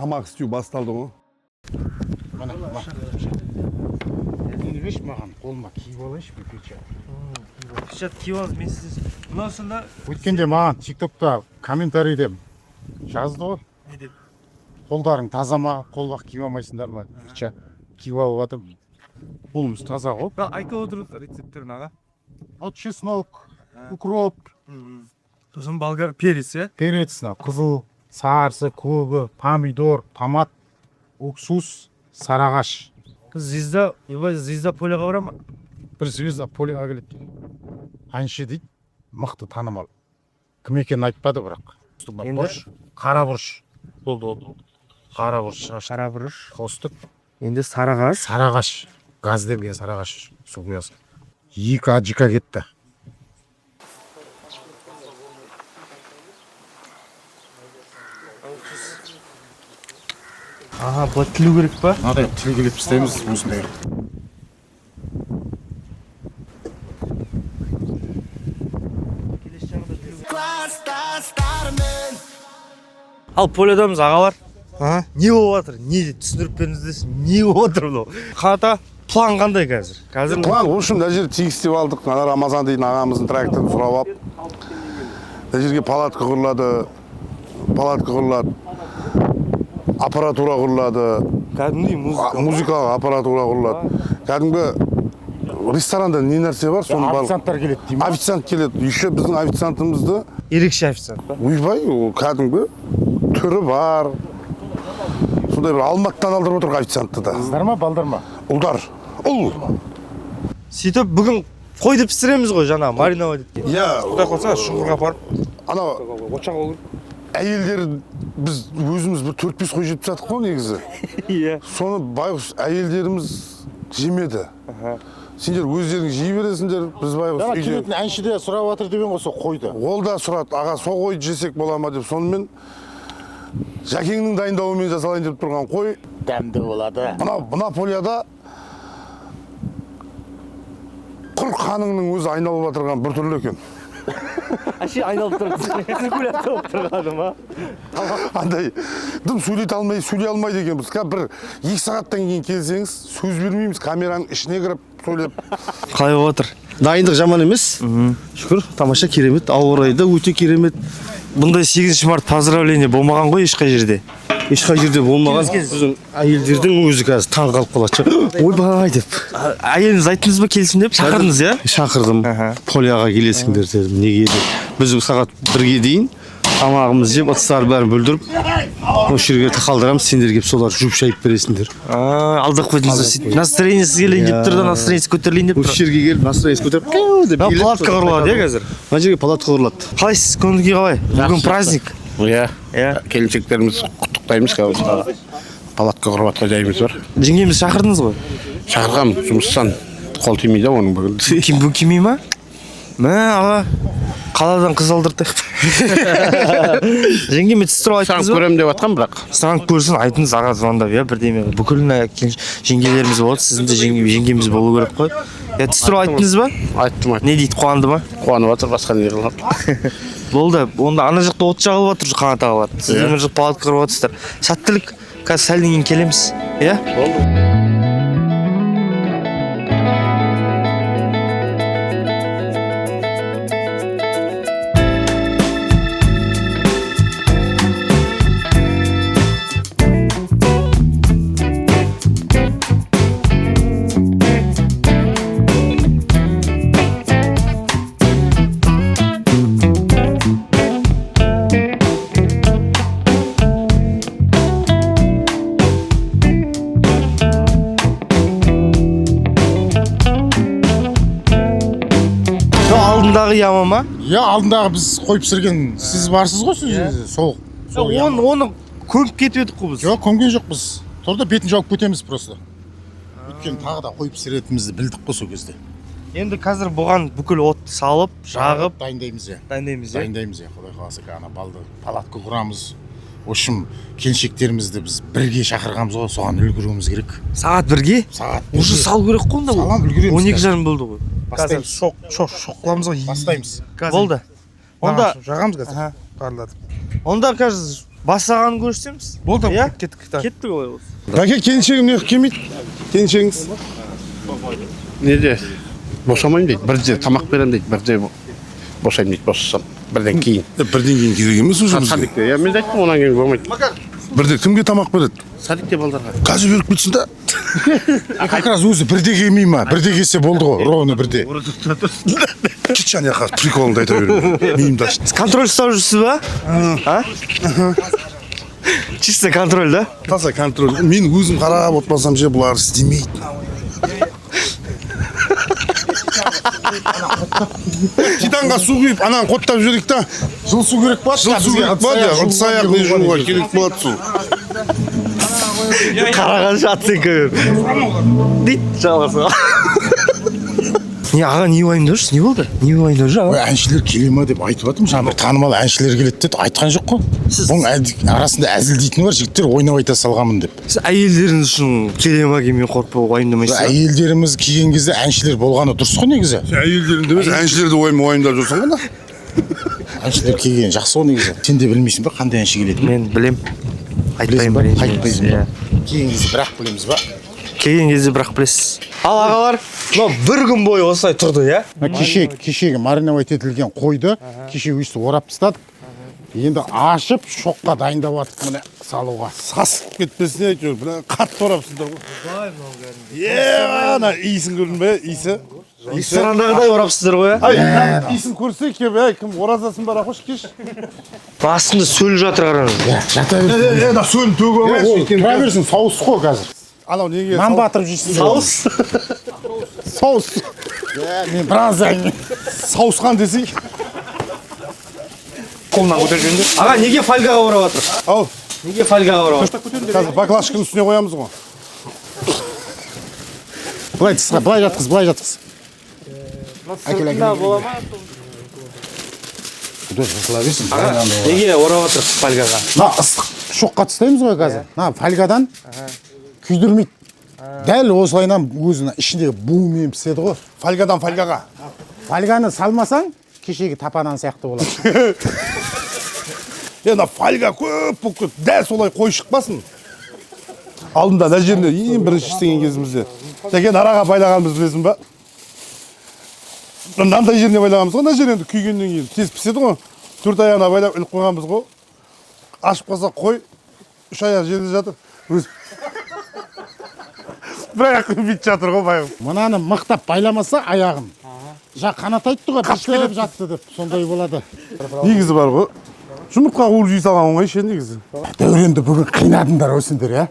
Тамақ істеу басталды ғой. Міне, мына. Нені берші маған, қолыма киіп алайыншы мен перчатка. Перчатка киіп алыңыз, мен сіз мынау сонда. Өткенде маған тиктокта комментарийде жазды ғой. Не деп? Қолдарың таза ма, қолғап киіп алмайсыңдар ма? Перчатка киіп алып жатырмын. Қолымыз таза ғой. Айтып отырыңыз рецепттерін, аға. Ал чеснок, укроп, Сосын болгар перец, иә? Перец, мынау қызыл, сарысы, көгі, помидор, томат, уксус, сарыағаш. Звезда, ойбай, Звезда поляға бара ма? Бір Звезда поляға келеді. Әнші дейді, мықты танымал. Кім екенін айтпады бірақ. Енді? Бұрыш, қара бұрыш. Болды, болды, болды. Қара бұрыш Қара бұрыш. қостық. Енді сарыағаш. Сарыағаш. Газ берген сарыағаш су құясың. Екі аджика кетті. Аха, былай тілу керек па? Мынадай тілгілеп тастаймыз осындай. Ал полядамыз, ағалар. А, не болып жатыр? Не түсіндіріп беріңіздерші, не болып жатыр мынау? Қанат аға, план қандай қазір? Қазір План, в общем, мына жерді тегістеп алдық. Ана Рамазан дейтін ағамыздың тракторын сұрап алып. Мына жерге палатка құрылады. Палатка құрылады. Аппаратура құрылады. Кәдімгідей музыка. Музыкалық аппаратура құрылады. Кәдімгі ресторанда не нәрсе бар, соның барлығы. Официанттар келеді деймін. Официант келеді. Еще біздің официантымызды Ерекше официант па? Ойбай, ол кәдімгі түрі бар. Сондай бір Алматыдан алдырып отырық официантты да. Қыздар ма, балдар ма? Ұлдар. Ұл. Сөйтіп бүгін қойды пісіреміз ғой, жаңа мариновать еткен. Иә. Құдай қаласа, шұңқырға апарып Анау отшақ болу. Әйелдер, біз өзіміз бір төрт бес қой жеп тастадық қой негізі. Иә. Соны байғұс әйелдеріміз жемеді. Сендер өздерің жей бересіңдер, біз байғұс Жаңа үйде. келетін әнші де сұрап жатыр деген ғой сол қойды. Ол да сұрады, аға, сол қойды жесек бола ма деп. Сонымен Жәкеңнің дайындауымен жасалайын деп тұрған қой Дәмді болады. Мына поляда құр қаныңның өзі айналып отырған біртүрлі екен. Әше айналып тұр. Циркулятор болып тұрғаны ма? Андай дым сөйлете алмай, сөйлей алмайды екенбіз. Қазір бір екі сағаттан кейін келсеңіз, сөз бермейміз, камераның ішіне кіріп сөйлеп. Қалай болып отыр? Дайындық жаман емес, шүкір, тамаша, керемет, ауа райы да өте керемет. Бұндай 8 март поздравление болмаған ғой ешқай жерде. Ешқай жерде болмаған. Біздің әйелдердің өзі қазір таң қалып қалады шығар, ойбай деп. Әйеліңіз айттыңыз ба, келсін деп шақырдыңыз, иә? Шақырдым, поляға келесіңдер дедім. Неге деп, біз сағат 1-ге дейін тамағымызды жеп, ыдыстарды бәрін бүлдіріп, осы жерге қалдырамыз, сендер келіп соларды жуып шайып бересіңдер. Алдап қойдыңыз да сөйтіп. Настроениесі келейін деп тұр да, настроениесі көтерілейін деп Осы тұр. жерге келіп, настроениесі көтеріп, «Қяу» деп Мына билеп, палатка құрылады, иә, қазір? Мына жерге палатка құрылады. Қалайсыз, көңіл күй қалай? Бүгін праздник. Иә. Иә. Келіншектеріміз құттықтаймыз қазір. Палатка құрып жатқан жайымыз бар. Жеңгемізді шақырдыңыз ғой? Шақырғам, жұмыстан қол тимейді оның бүгін. Кім бұл, келмей ма? Мә, аға. Қаладан қыз алдыртайық. Жеңгеме түс туралы Саған айттыңыз ба? көрем деп жатқан бірақ. Саған көрсін, айтыңыз аға, звондап, иә, бірдеме. Бүкіл мына жеңгелеріміз болады, сіздің де жеңгеміз болу керек қой. Иә, түс туралы айттыңыз ба? Айттым, айттым. Не дейді, қуанды ма? Қуанып жатыр, басқа не қылады. Болды, онда ана жақта от жағылып жатыр, Қанат ағалар. Сіздер мына жақта палатка құрып жатырсыздар. Сәттілік, қазір сәлден кейін келеміз. Иә? Болды. Сол алдындағы яма ма? Иә, алдындағы біз қой пісірген, сіз барсыз ғой, сіз сол. Сол Оны оны көміп кетіп едік қой біз. Жоқ, көмген жоқпыз. Тұр да бетін жауып кетеміз просто. Өйткені тағы да қой пісіретінімізді білдік қой сол кезде. Енді қазір бұған бүкіл отты салып, жағып дайындаймыз, иә. Дайындаймыз, иә. Дайындаймыз, иә, құдай қаласа, ана балды палатка құрамыз. В общем, келіншектерімізді біз бірге шақырғанбыз ғой, соған үлгеруіміз керек. Сағат 1-ге? Сағат Уже 1-ге. салу керек қой онда. Салам, үлгереміз Он екі қазір. жарым болды ғой. Қазір шоқ шоқ шоқ қыламыз ғой. Бастаймыз. Болды. Онда жағамыз қазір. Аха. Парылдатып. Онда қазір Бастағанын көрсетеміз. Болды, Иә? кеттік. Та. Кеттік олай болса. Бәке, келіншегім неғып келмейді? Келіншегіңіз? Неде босамаймын дейді, бірде тамақ беремін дейді, бірде босаймын дейді, босасам бірден кейін. Бірден кейін керек емес уже бізге. Садикте, иә, мен де айттым, онан кейін болмайды. Бірде кімге тамақ береді? Садикте балдарға. Қазір беріп кетсін да. Как раз өзі бірде келмей ма? Бірде келсе болды ғой, ровно бірде. Кетші ана жаққа, приколыңды айта берме. Миымды ашты. Сіз контроль ұстап жүрсіз ба? А? Чисто контроль, да? Таза контроль. Мен өзім қарап отпасам ше, бұлар істемейді. Титанға су құйып, ананы қоттап жіберейік та. Жылы су керек па? Жылы су керек па? Ыдыс аяқ не жууға керек болады су. Қарағанша оценка беріп. Дейді жалғасы. Не, аға, не уайымдап жүрсіз? Не болды? Не уайымдап жүр, аға? Ой, әншілер келе ма деп айтып жатырмын. Жаңа бір танымал әншілер келеді деді, айтқан жоқ қой. Бұның арасында әзілдейтіні бар, жігіттер ойнап айта салғанмын деп. Сіз әйелдеріңіз үшін келе ма келмей қорықпай уайымдамайсыз ба? Әйелдеріміз келген кезде әншілер болғаны дұрыс қой негізі. Сен әйелдеріңді емес, әншілерді уайымдап жүрсің ғой да. Әншілер келген жақсы ғой негізі. Сен де білмейсің ба қандай әнші келетінін? Мен білем. Білесің Айтпаймын, ба? ренжімеңіз. Айтпайсың ба? Иә. Келген кезде бірақ білеміз ба? Келген кезде бірақ білесіз. Ал ағалар, мынау бір күн бойы осылай тұрды, иә? Кешегі мариновать етілген қойды кеше өйстіп орап тастадық. Енді ашып шоққа дайындап жатырмық міне салуға. Сасып кетпесін әйтеуір, мына қатты орапсыңдар ғой. Е, ана иісін көрдің бе? Иісі. Ресторандағыдай орапсыздар ғой, иә? Ай, иісін көрсе кеп, әй, кім оразасын бар, қош кеш. Астында сөл жатыр, қараңыз. Жата берсін. Е, мына сөлін төгіп Ол тұра берсін, соус қой қазір. Анау неге? Нан батырып жейсің. Саус. Соус. Иә, мен біраз әңгіме. Сауысқан десей. Қолынан көтеріп жіберіңдер. Аға, неге фольгаға орап жатыр? Ал, Неге фольгаға орап жатыр? қазір баклажканың үстіне қоямыз ғой. Былай тысқа, былай жатқыз, былай жатқыз. Әкел, әкел. Бола ма? Құдай жыртыла берсін. Неге орап жатыр фольгаға? Мына ыстық шоққа тастаймыз ғой қазір. Мына фольгадан күйдірмейді. Дәл осылайынан өзінің ішіндегі буымен піседі ғой. Фольгадан фольгаға. Фольганы салмасаң, кешегі тапанан сияқты болады. Е, мына фольга көп болып кетті. Дәл солай қой шықпасын. Алдында мына жерінде ең бірінші істеген кезімізде. Сәкен араға байлағанбыз, білесің ба? Мынандай жеріне байлағанбыз ғой, мына жер енді күйгеннен кейін тез піседі ғой. Төрт аяғына байлап іліп қойғанбыз ғой. Ашып қалса қой, үш аяғы жерде жатыр. Өз бір аяқпен бүйтіп жатыр ғой байғұс. Мынаны мықтап байламаса аяғын. Жа қанат айтты ғой, пісіп жатты деп, сондай болады. Негізі бар ғой. Жұмыртқа қуырып жей салған оңай ше негізі. Дәуренді бүгін қинадыңдар ғой сендер, иә?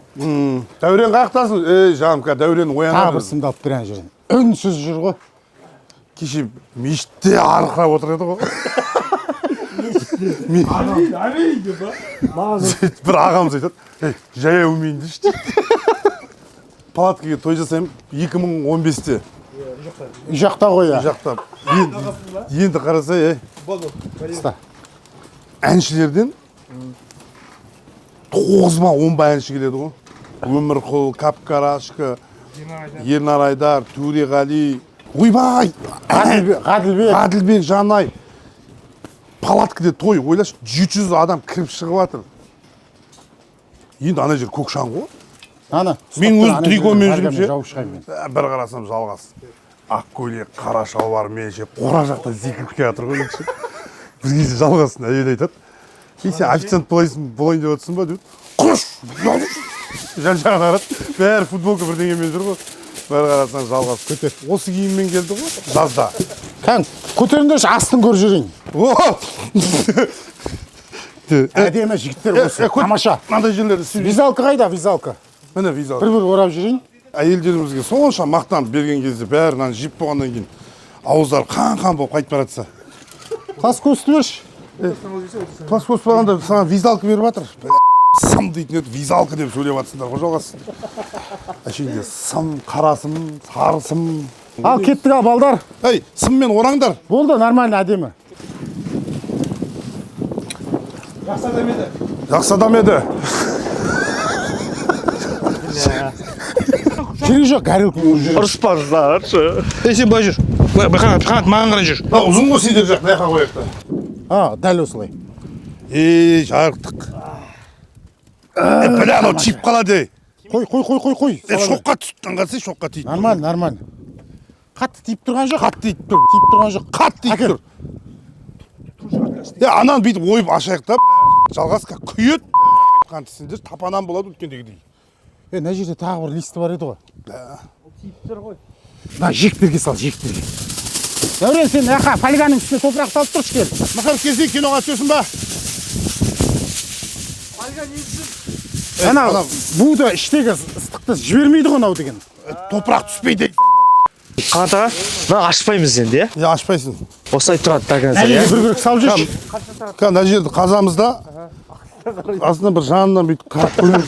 Дәурен қаяқтасың? Ей, жаным, қазір Дәурен Тағы оянады. бір сымды алып бер ана жерден. Үнсіз жүр ғой. Кеше мешітте арқырап отыр еді ғой. Бір ағамыз айтады, ей, жаяу мен дейші дейді. Палаткаға той жасаймын 2015-те. Үй жақта ғой, Үй иә. жақта. Енді қараса, ей, Қыста. әншілерден 9 ба 10 ба әнші келеді ғой. Өмірқұл, Капкарашка, Ернар Айдар, Төреғали, ойбай, Ғаділбек. Ғаділбек Жанай. Палаткіде той, ойлашы, 700 адам кіріп шығып жатыр. Енді ана жер көк шаң ғой. Ана. Мен өзім трикомен жүрмін ше. Жауып шығайын мен. Бір қарасам Жалғас. Ақ көйлек, қара шалбармен ше, қора жақта зекіріп келе жатыр ғой ше. Бір кезде Жалғастың әйелі айтады. Ей, сен официант болайсың, болайын деп жатырсың ба деп. Құрыш! Жан жағына қарады. Бәрі футболка бірдеңемен жүр ғой. Бір қарасаң Жалғас көтер. Осы киіммен келді ғой жазда. Кән, көтеріңдерші, астын көріп жүрейін. О! Әдемі жігіттер осы. Тамаша. Мынандай жерлерді істеп Визалка қайда, визалка? Міне визалка. Бір-бір орап жүрейін. Әйелдерімізге сонша мақтанып берген кезде бәрі мынаны жеп болғаннан кейін ауыздары қан-қан болып қайтып бара жатса. Плоскосты берші. Плоскост болғанда саған визалка беріп жатыр. Сым дейтін еді, визалка деп сөйлеп жатсыңдар ғой Жалғас. Әшейінде сым, қара сым, сары сым. Ал кеттік ал балдар. Ей, сыммен ораңдар. Болды, нормально, әдемі. Жақсы адам еді. Керегі жоқ, горелкамен жүр. Ұрыспаңыздаршы. Ей, сен былай жүр. Былай, былай қанат, қанат, маған қарай жүр. Мына ұзын ғой сендер жақ, мына жаққа қояйық та. А, дәл осылай. Ей, жарықтық. Бля, анау тиіп қалады, ей. Қой, қой, қой, қой, қой. Е, шоққа түсіп аңғарсай, шоққа тиіп. Нормально, нормально. Қатты тиіп тұрған жоқ. Қатты тиіп тұр. Тиіп тұрған жоқ. Қатты тиіп Әкел. тұр. Е, ананы бүйтіп ойып ашайық та, Жалғасқа күйеді. Айтқан тісіңдер тапанан болады өткендегідей. Е, мына жерде тағы бір листі бар еді ғой. Тиіп тұр ғой. Мына жиектерге сал, жиектерге. Дәурен, сен ақа фольганың үстіне топырақ салып тұршы, кел. Махар, келсең, киноға түсесің ба? Ана буды, іштегі ыстықты жібермейді ғой мынау деген. Топырақ түспейді. Қанат аға, мына ашпаймыз енді, иә? Е, ашпайсың. Осылай тұрады до конца, Мына иә? жерге бір күрек салып жіберші. Қазір мына жерді қазамыз да, астынан бір жанынан бүйтіп қарап қоямыз.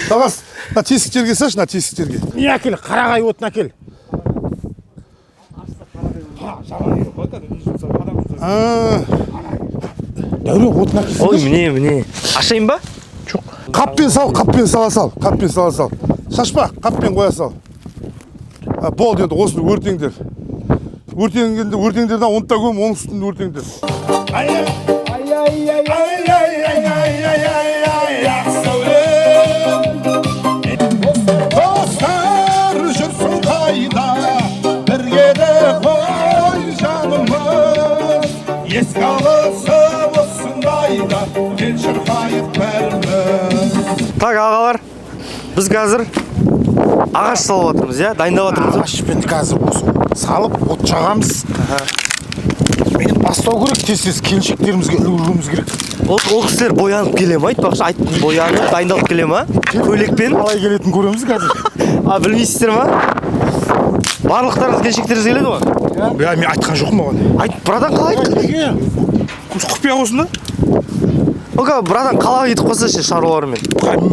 Жалғас, мына тесіктерге салшы, мына тесіктерге. Не әкел, қарағай отын әкел. А, Дәурен, отын әкел. Ой, міне, міне. Ашайын ба? Қаппен сал, қаппен сала сал, қаппен сала сал. Шашпа, қаппен қоя сал. А, болды, енді осыны өртеңдер. Өртенгенде өртеңдер да, оны да көм, оның үстін өртеңдер. Ай ай ай ай ай ай ай ай ай ай, достар, жүрсің қайда? Бірге де қой жанымыз, еске алысып осындайда кел шырқайық бәріміз. Так, ағалар, біз қазір ағаш салып жатырмыз, иә? Дайындап жатырмыз. Ағашпен қазір осы салып, от жағамыз. Енді бастау керек, тез тез келіншектерімізге үлгеруіміз керек. Ол кісілер боянып келе ма, айтпақшы, айттым, боянып, дайындалып келе ма? Көйлекпен? Қалай келетінін көреміз қазір. А, білмейсіздер ма? Барлықтарыңыз, келіншектеріңіз келеді ғой? Бля, мен айтқан жоқпын оған. Айт, братан, қалай айттың? Неге? Құпия болсын да. Ока, братан, қалаға кетіп қалса ше шаруалармен?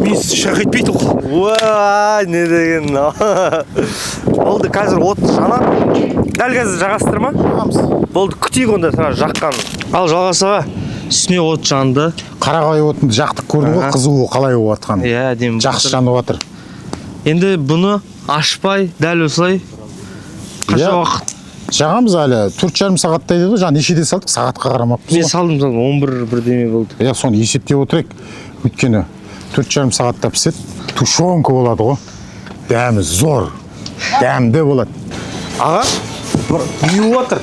Мен шақ етпейді ол. Уай, не деген мынау. Болды, қазір от жанады. Дәл қазір жағасыздар ма? Жағамыз. Болды, күтейік онда сразу жаққанын. Ал, Жалғас аға, үстіне от жанды. Қарағай отын жақтық, көрдің ғой, қызуы қалай болып жатқанын. Иә, әдемі. Жақсы жанып жатыр. Енді бұны ашпай, дәл осылай қанша Иә. уақыт? Жағамыз әлі 4,5 сағаттай деді ғой, жаңа нешеде салдық, сағатқа қарамаппыз Мен ғой. салдым, салдым, 11 бірдеме болды. Иә, соны есептеп отырайық. Өйткені 4,5 сағатта піседі, тушенка болады ғой. Дәмі зор, дәмді болады. Аға, бір не болып жатыр?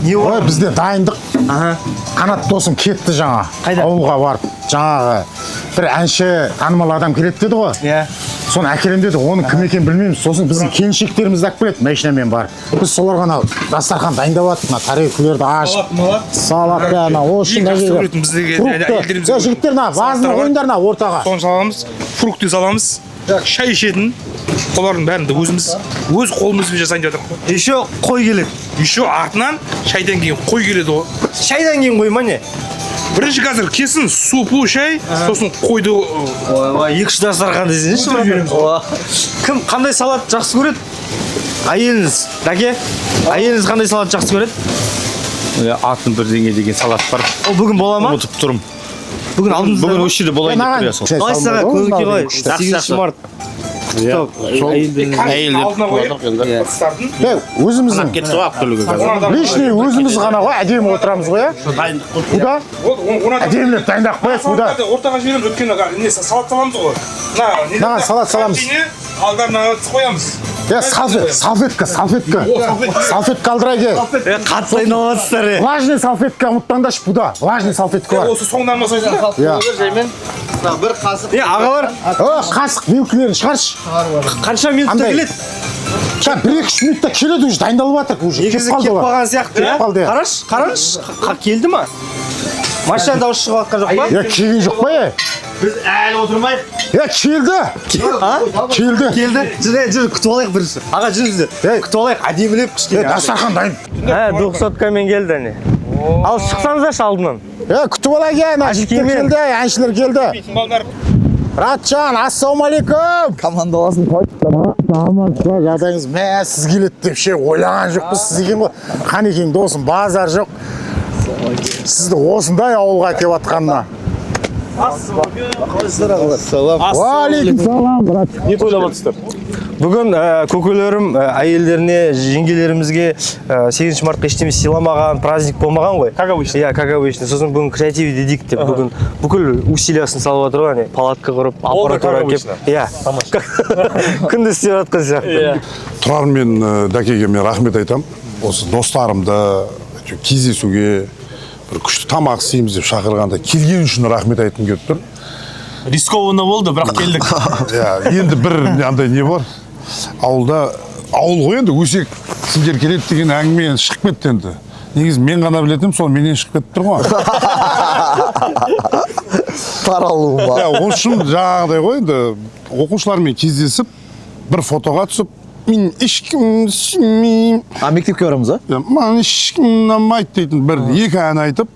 Не Ой, болып бізде дайындық. Аха. Қанат досым кетті жаңа. Қайда? Ауылға барып, жаңағы бір әнші, танымал адам келеді деді ғой. Иә. Соны әкелемін деді, оның кім екенін білмейміз. Сосын біздің келіншектерімізді алып келеді машинамен барып. Біз соларға ана дастархан дайындап жатырмық, мына тарелкалерді ашып, салат, ана осы Ең мына жақсы жерге. көретін біздегі Фрукты. әйелдеріміз. Е, жігіттер, мына вазаны Салаттар бар. қойыңдар мына ортаға. Соны саламыз, фрукты саламыз, шай ішетін. Олардың бәрін де өзіміз өз қолымызбен жасайын деп жатырмық қой. Еще қой келеді. Еще артынан шайдан кейін қой келеді ғой. Шайдан кейін қой ма, не? Бірінші қазір келсін супу, шай, сосын қойды. Ойбай, екі үш дастархан десеңізші, Өлтіріп жібереміз. Уа. Кім қандай салат жақсы көреді? Әйеліңіз, дәке, әйеліңіз қандай салат жақсы көреді? Атын бірдеңе деген салат бар. Ол бүгін бола ма? Ұмытып тұрмын. Бүгін алдыңызда Бүгін ма? осы жерде болайын деп тұр, иә, сол. Қалайсыз, аға, көңіл күй қалай? Жақсы, 8 жақсы. март. Құттықтау. Әйелдеріңіз. Алдына қойып ыдыстардың. Е, өзіміздің Кетті ғой Ақкөлге қазір. лишний өзіміз ғана ғой, әдемі отырамыз ғой, иә? Куда? Болды, он адам. Әдемілеп дайындап қояйық, куда? Салаттарды ортаға жібереміз, өйткені не, салат саламыз ғой. Мына Мына салат саламыз. Алдарына қоямыз. Е, салфетка, салфетка. Салфетка алдыра кел. Е, қатты дайындалып жатсыздар, е. Влажный салфетка ұмытпаңдаршы, буда. Влажный салфетка бар. Осы соңынан басайсың да. Иә. Е, ағалар, О, қасық, вилкілерін шығаршы. Қанша минутта Қандай? келеді? Ша, 1-2-3 минутта келеді уже, дайындалып жатыр уже. Негізі Келіп қалды келіп олар. қалған сияқты, иә? Келіп қалды, иә. Қарашы, қараңызшы, келді ма? Машина дауысы шығып жатқан жоқ па? Е, келген жоқ па, е? Біз әлі отырмайық. Е, келді. А? Келді. Келді. Жүр, е, жүр, күтіп алайық бірінші. Аға, жүріңіздер. Ей. Күтіп алайық, әдемілеп Е, кішкене. дастархан дайын. Ә, двухсоткамен келді әне. Ал шықсаңыздаршы алдынан. Е, күтіп алайық, е, ана жігіттер Әшкемен. келді, әншілер келді. Балдар. Ратжан, ассалаумағалейкум. Командаласын жағдайыңыз, мә, сіз келеді деп ше ойлаған жоқпыз, сіз екен ғой. Қанекең досым, базар жоқ. Сізді осындай ауылға әкеліп жатқанына. Уағалейкум салам, брат. Не тойлап жатырсыздар? Бүгін көкелерім әйелдеріне, жеңгелерімізге 8 мартқа ештеме сыйламаған, праздник болмаған ғой. Как обычно. Иә, как обычно. Сосын бүгін креатив дедік деп, бүгін бүкіл усилиясын салып жатыр ғой, әне, палатка құрып, Ол да как аппаратура обычно. әкеп. Иә. Күнде істеп жатқан сияқты. Тұрар мен Дәкеге мен рахмет айтамын. Осы достарымды кездесуге, бір күшті тамақ істейміз деп шақырғанда келген үшін рахмет айтқым келіп тұр. Рискованно болды, бірақ келдік. Иә, енді бір андай не бар. Ауылда, ауыл ғой енді, өсек сендер келеді деген әңгіме шығып кетті енді. Негізі мен ғана білетінім сол менен шығып кетіп тұр ғой. Таралу ма? Иә, ол үшін жаңағыдай ғой енді, оқушылармен кездесіп, бір фотоға түсіп, мен ешкімді сүймеймін. А мектепке барамыз, а? Иә, маған ешкім ұнамайды дейтін бір екі ән айтып,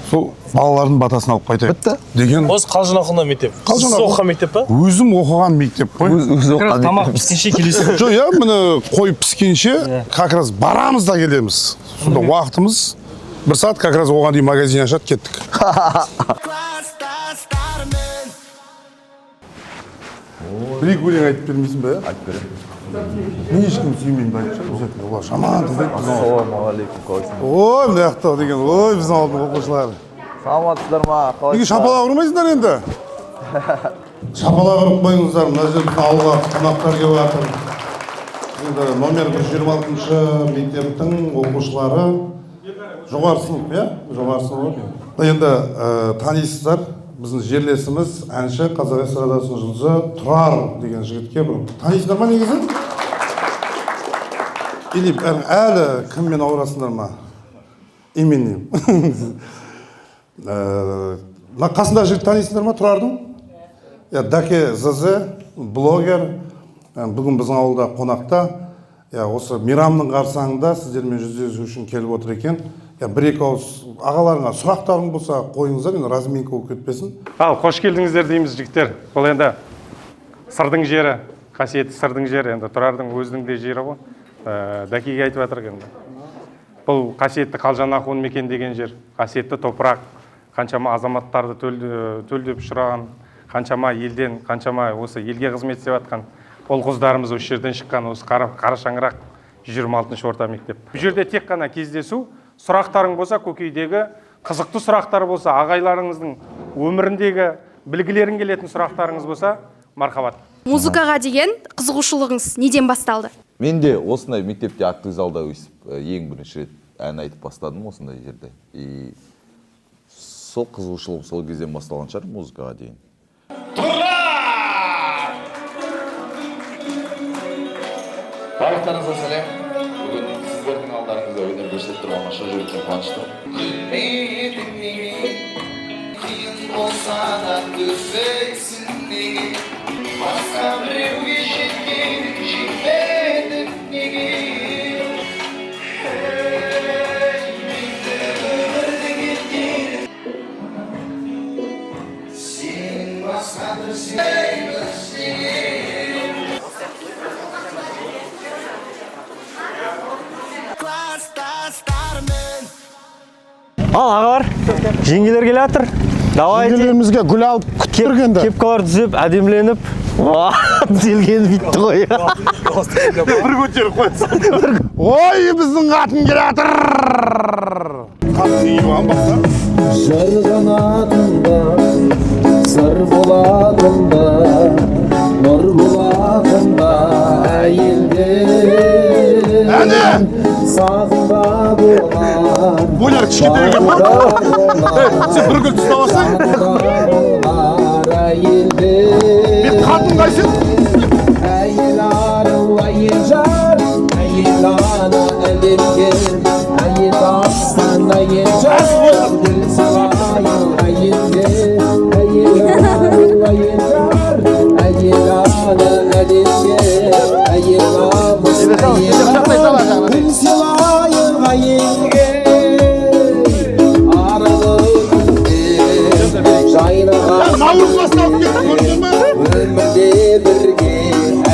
сол балалардың батасын алып қайтайық. Бітті. Деген Осы Қалжан оқыған мектеп. Қалжан Сіз оқыған мектеп па? Өзім оқыған мектеп қой. Өзі оқыған Тамақ мектеп. піскенше келесің. Жоқ, иә, міне қой піскенше как раз барамыз да келеміз. Сонда уақытымыз бір сағат, как раз оған дейін магазин ашады, кеттік. Бір екі өлең айтып бермейсің бе? Айтып беремін. Мен ешкім сүймеймін деп айтшы, обязательно. Олар жаман тыңдайды біздің ауыл. Ассалаумағалейкум, қалайсың? Ой, мына жақта деген, ой, біздің ауылдың оқушылары. Саламатсыздар ма? Неге шапалақ ұрмайсыңдар енді? Шапалақ ұрып қойыңыздар, мына жерде біздің ауылға қонақтар келіп жатыр. Енді номер 126 мектептің оқушылары, жоғары сынып, иә? Жоғары сынып. Енді танисыздар, біздің жерлесіміз, әнші, қазақ эстрадасының жұлдызы Тұрар деген жігітке бір танисыздар ма негізі? Или әлі кіммен ауырасыңдар ма? Именем. Мына қасындағы жігіт танисыңдар ма Тұрардың? Иә, Дәке ЗЗ, блогер. Бүгін біздің ауылда қонақта. Иә, осы мейрамның қарсаңында сіздермен жүздесу үшін келіп отыр екен. Иә, бір екі ауыз ағаларыңа сұрақтарың болса қойыңыздар, енді разминка болып кетпесін. Ал, қош келдіңіздер дейміз, жігіттер. Бұл енді Сырдың жері, қасиетті Сырдың жері, енді Тұрардың өзінің де жері ғой. Дәкеге айтып жатыр енді. Бұл қасиетті Қалжан Ахун мекен деген жер, қасиетті топырақ, қаншама азаматтарды төлдеп ұшыраған, қаншама елден, қаншама осы елге қызмет істеп жатқан ұл қыздарымыз осы жерден шыққан, осы қара шаңырақ 126 орта мектеп. Бұл жерде тек қана кездесу, сұрақтарың болса, көкейдегі қызықты сұрақтар болса, ағайларыңыздың өміріндегі білгілерің келетін сұрақтарыңыз болса, мархабат. Музыкаға деген қызығушылығыңыз неден басталды? Мен де осындай мектепте актовый залда өсіп, ең бірінші рет ән айтып бастадым осындай жерде. И сол қызығушылығым сол кезден басталған шығар музыкаға дейін. Барлықтарыңызға сәлем. Бүгін сіздердің алдарыңызда өнер көрсетіп тұрғаныма шын жүректен қуаныштымын. Күлмедің неге? Қиын болса да төзесің неге? Басқа біреуге жеткенін жетпедің неге? Ей, менді өмірдің еткенін сен басқа бір сенбейміз неге? Ал, ағалар, жеңгелер келе жатыр. Давайте. Жеңгелерімізге гүл алып күтіп тұргенді. Кепкалар түзеп, әдеміленіп. Түзелгені бүйтті ғой. Бір көтеріп қоя салды. Ой, біздің қатын келе жатыр. Қатын киіп алған бақса. Жыр қанатында, сыр болатында, нұр болатында әйелдер. Әне! Сағында болар. Бойлар кішкентай екен. Ей, сен бір гүл ұстап алсаң. Болар әйелдер. Мен қатын қайсы? Әйел ару, әйел жар, әйел ана әлемге, әйел астан, әйел жар, гүл салайын әйелге, әйел ару, әйел жар, әйел ана әлемге, әйел намыс, әйел ар, гүл салайын әйелге. Аралы күнде жайнаған Наурыз басталып кетті, көрдің бе? Өмірде бірге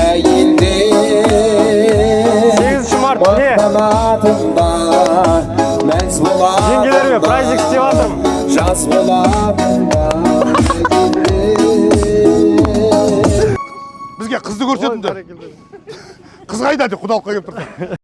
әйелдер. 8 март не? Мақтанатында, мәз болатында, Жеңгелерге праздник істеп жатырмын. Жас болатында Бізге қызды көрсетіңдер. Қыз қайда деп құдалыққа келіп тұрса.